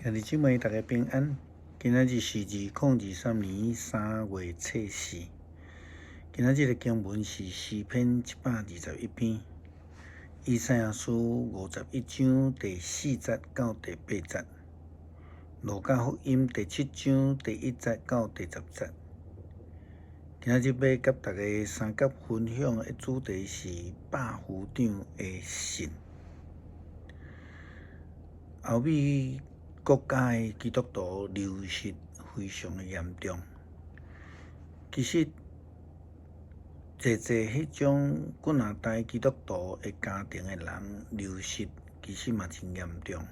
兄弟姊妹，大家平安。今仔日是2023年3月初四。今仔日的經文是詩篇121篇，以賽亞書51章第4節到第8節，路加福音第7章第1節到第10節。今仔日欲佮大家相佮分享的主題是百夫長的信。歐美國家的基督徒流失非常的嚴重。其實，濟濟彼種幾若代基督徒的家庭的人流失，其實嘛真嚴重。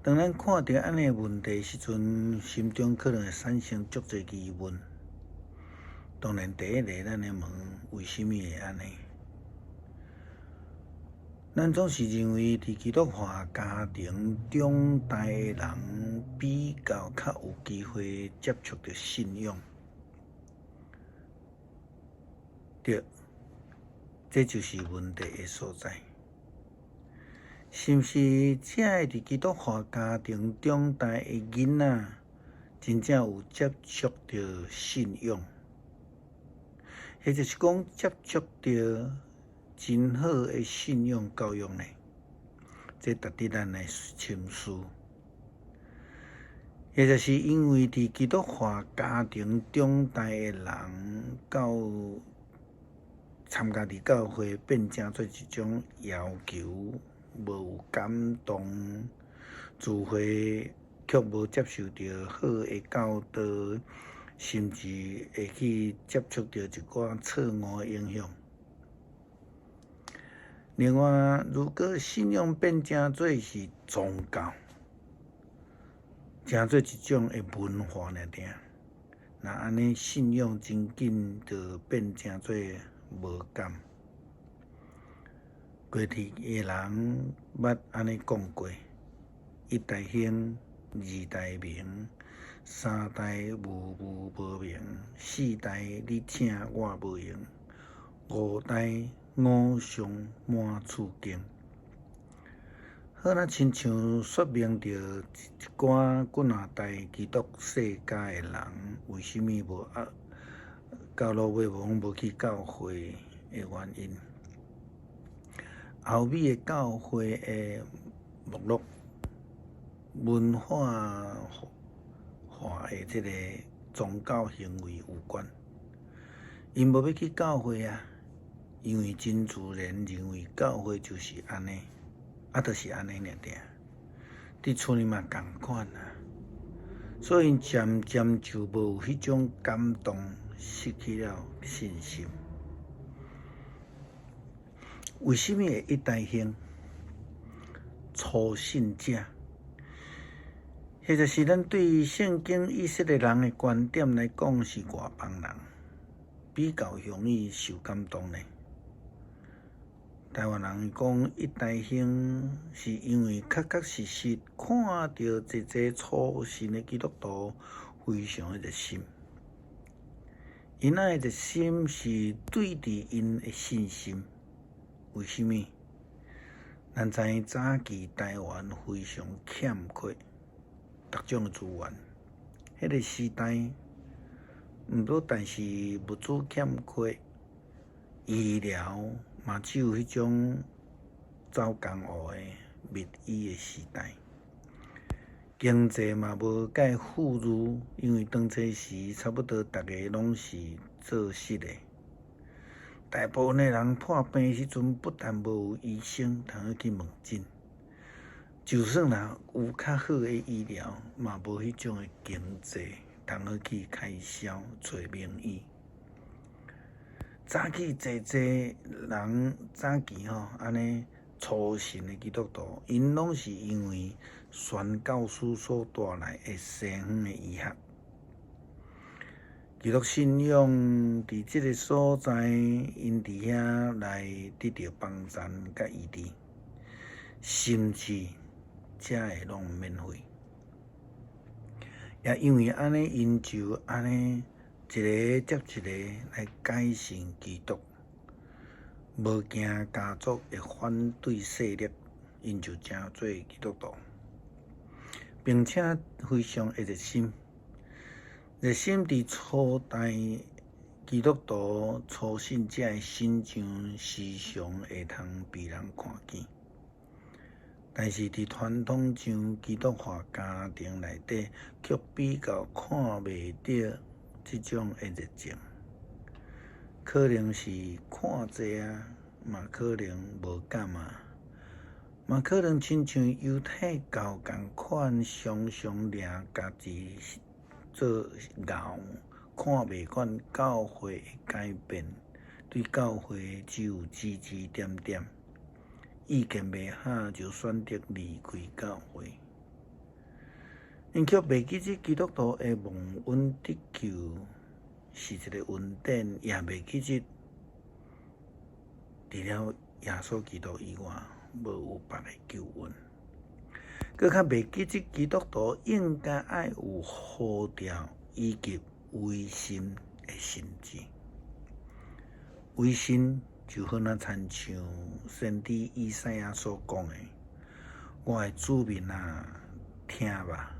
當咱看著按呢問題時陣，心中可能會產生足濟疑問。當然，第一个咱會問：為啥物會按呢？咱總是認為，佇基督化家庭長大的人比較較有機會接觸著信仰。對，這就是問題的所在。是毋是遮个佇基督化家庭長大的囡仔，真正有接觸著信仰？或者是講接觸著真好的信仰教育呢？這值得咱來深思。或者是因為佇基督化家庭長大的人，到參加佇教會變成做一種要求，無有感動，聚會卻無接受著好的教導，甚至會去接觸著一寡錯誤的影響。另外，如果信仰變成做是宗教，成做一種的文化爾爾，若按呢信仰真緊就變成做無感。過去的人捌按呢講過：一代興，二代明，三代無無無明，四代你請我無閒，五代偶像滿厝間。好若親像說明著一寡幾若代基督世家的人，為啥物無啊到落尾無無去教會的原因。歐美的教會的沒落，文化化的這个宗教行為有關。𪜶無欲去教會啊，因為真自然認為教會就是按呢，啊，就是按呢爾爾。佇厝裡嘛仝款啊，所以漸漸就無有彼種感動，失去了信心。為啥物會一代興初信者？或者是咱對聖經以色列人的觀點來講，是外邦人比較容易受感動呢？台灣人講一代興，是因為確確實實看著濟濟初信的基督徒非常的熱心，𪜶的熱心是對佇𪜶的信心。為啥物？咱知早期台灣非常欠缺各種的資源，彼個時代，毋過但是物資欠缺，醫療嘛只有彼種走江湖的密醫的時代，經濟嘛無介富裕，因為當初時差不多逐个攏是做實的。大部分的人破病時陣，不但無有醫生通好去問診，就算若有較好的醫療，嘛無彼種的經濟通好去開銷揣名醫。早起濟濟人早期吼按呢初信的基督徒，𪜶攏是因為宣教師所帶來的西方的醫學。基督信仰佇這个所在，𪜶佇遐來得著幫贊佮醫治，甚至遮的攏免費。也因為按呢，𪜶就按呢一个接一个來改信基督，無驚家族的反對勢力，𪜶就成做基督徒。並且非常的熱心。熱心佇初代基督徒初信者的身上，時常會通被人看見。但是佇傳統上基督化家庭內底，卻比較看袂著這種的熱情。可能是看濟啊，嘛可能無感啊，嘛可能親像猶太教仝款，常常掠家己做牛，看袂慣教會的改變，對教會只有指指點點，意見袂合就選擇離開教會。𪜶卻袂記得基督徒的蒙恩得救是一个恩典，也袂記得除了耶穌基督以外，無有別个救恩。閣較袂記得基督徒應該愛有呼召以及委身的心志。委身就好若親像先知以賽亞所講的：我的子民啊，聽吧！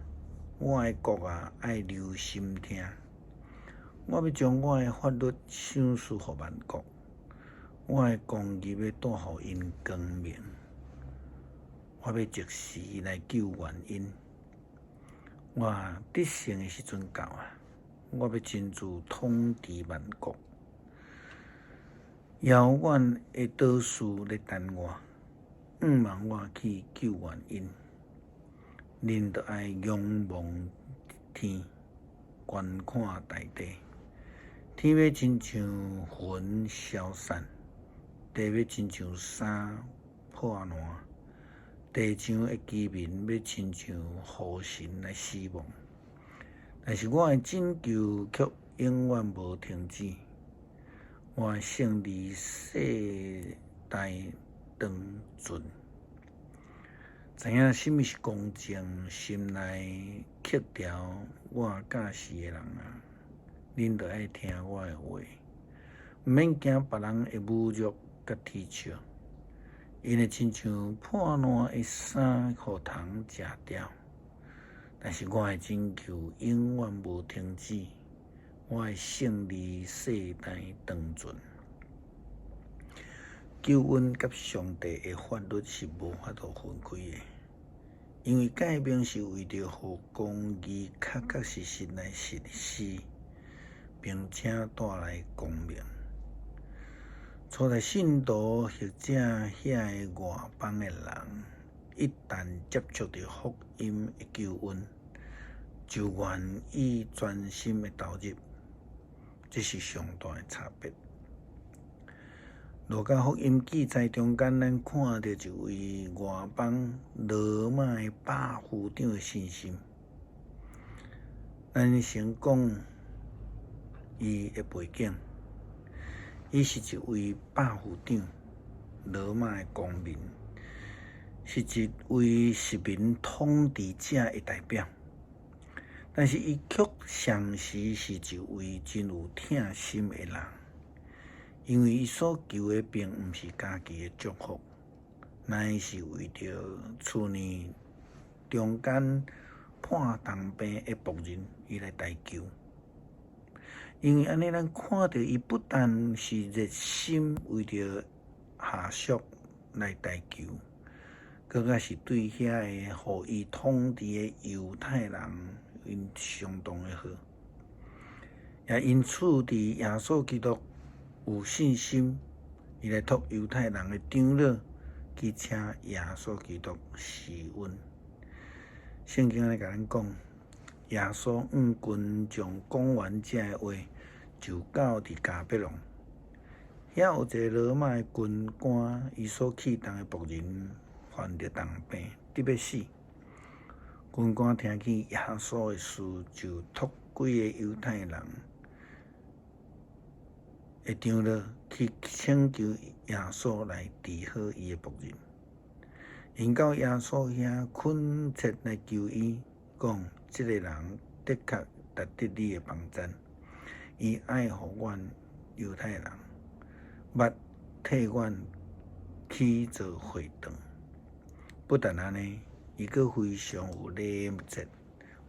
我的國啊，愛留心聽。我欲將我的法律賞賜予萬國，我的公義欲帶予𪜶光明。我欲及時來救援𪜶。我得勝的時陣到啊！我欲親自統治萬國。遙遠的島嶼咧等我，向望我去救援𪜶。恁著愛仰望天，觀看大地。天欲親像雲消散，地欲親像衫破爛，地上的居民欲親像浮塵來死亡。但是我的拯救卻永遠無停止，我的勝利世代長存。知影啥物是公正，心內克調我教示的人啊，恁著愛聽我的話，毋免驚別人的侮辱佮恥笑，𪜶會親像破爛的衫，予蟲食掉。但是我的拯救永遠無停止，我的勝利世代長存。救恩佮上帝的法律是無法度分開的，因為誡命是為著予公義確確實實來實施，並且帶來光明。初代信徒或者遐个外邦的人，一旦接觸著福音的救恩，就願意專心的投入，這是上大的差別。路加福音記載中間，咱看著一位外邦羅馬的百夫長的信心。咱先講伊的背景，伊是一位百夫長，羅馬的公民，是一位殖民統治者的代表。但是伊卻同時是一位真有疼心的人。因為伊所求的並毋是家己的祝福，乃是為著厝內中間破重病的僕人，伊來代求。因為按呢，咱看著伊不但是熱心為著下屬來代求，閣較是對遐个予伊統治的猶太人，𪜶相當的好。也因此，佇耶穌基督有信心，伊來託猶太人的長老去請耶穌基督施恩。聖經按呢共咱講，耶穌向群眾講完這个話，就到佇迦百農。遐有一个羅馬的軍官，伊所器重的僕人患著重病，得欲死。軍官聽見耶穌的事，就託幾个猶太人的長老去請求耶穌來治好伊的僕人。𪜶到耶穌遐懇切來求伊，講：這个人的確值得你的幫贊，伊愛護阮猶太人，捌替阮起做會堂。不但按呢，伊閣非常有禮節，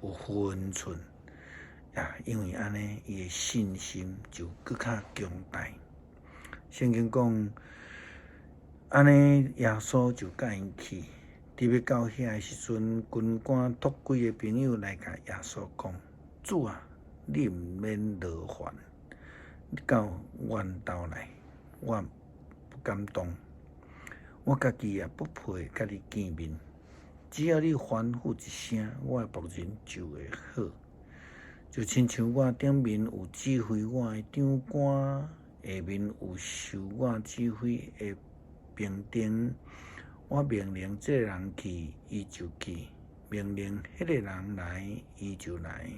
有分寸。啊，因為按呢，伊的信心就閣較強大。聖經講，按呢耶穌就佮𪜶去。佇欲到遐的時陣，軍官託幾个朋友來共耶穌講：主啊，你毋免勞煩，你到阮兜來，我不敢當。我家己也不配佮你見面。只要你吩咐一聲，我的僕人就會好。就親像我頂面有指揮我的長官，下面有受我指揮的兵丁。我命令這个人去，伊就去；命令彼个人來，伊就來。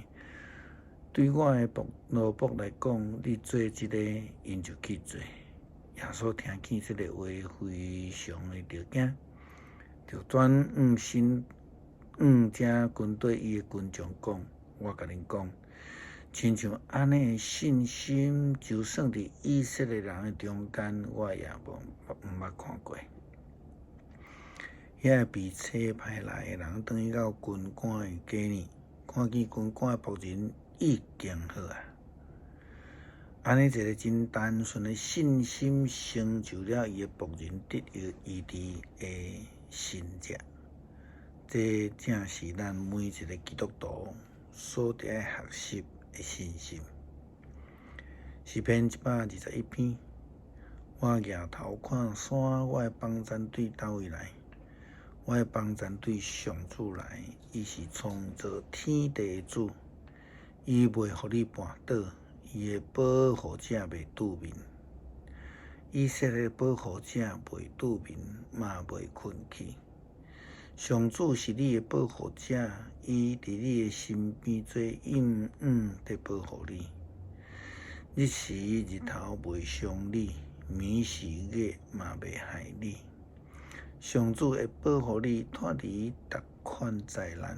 對我的僕奴僕來講，你做這个，𪜶就去做。耶穌聽見這个話，非常的著驚，就轉向身向遮跟綴伊的群眾講：我共恁講，親像按呢的信心，就算佇以色列人的中間，我也無毋捌看過。遐个被差派來的人，轉去到軍官的家裡，看見軍官的僕人已經好啊。按呢一个真單純的信心，成就了伊的僕人得到醫治的神蹟。這正是咱每一个基督徒所著愛學習的信心。詩篇121篇，我舉頭看山，我的幫贊對佗位來？我的幫贊對上主來，伊是創造天地的主，伊袂予你絆倒，伊的保護者袂拄眠。以色列保護者袂拄眠，嘛袂睏去。上主是你的保護者，伊佇你的身邊做永遠佇保護你。日時日頭袂傷你，暝時月嘛袂害你。上主會保護你脫離逐款災難，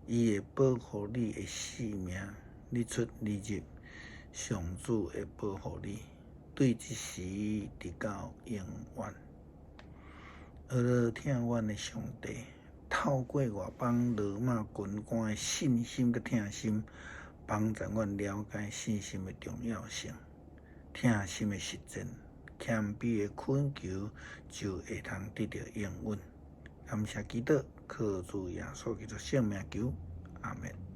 伊會保護你的性命，日出日入，上主會保護你，對這時直到永遠。呵咾疼阮的上帝，透過外邦羅馬軍官的信心佮疼心，幫助阮了解信心的重要性，疼心的實踐，謙卑的懇求，就會通得著應允。感謝基督，靠主耶穌基督聖名求，阿門。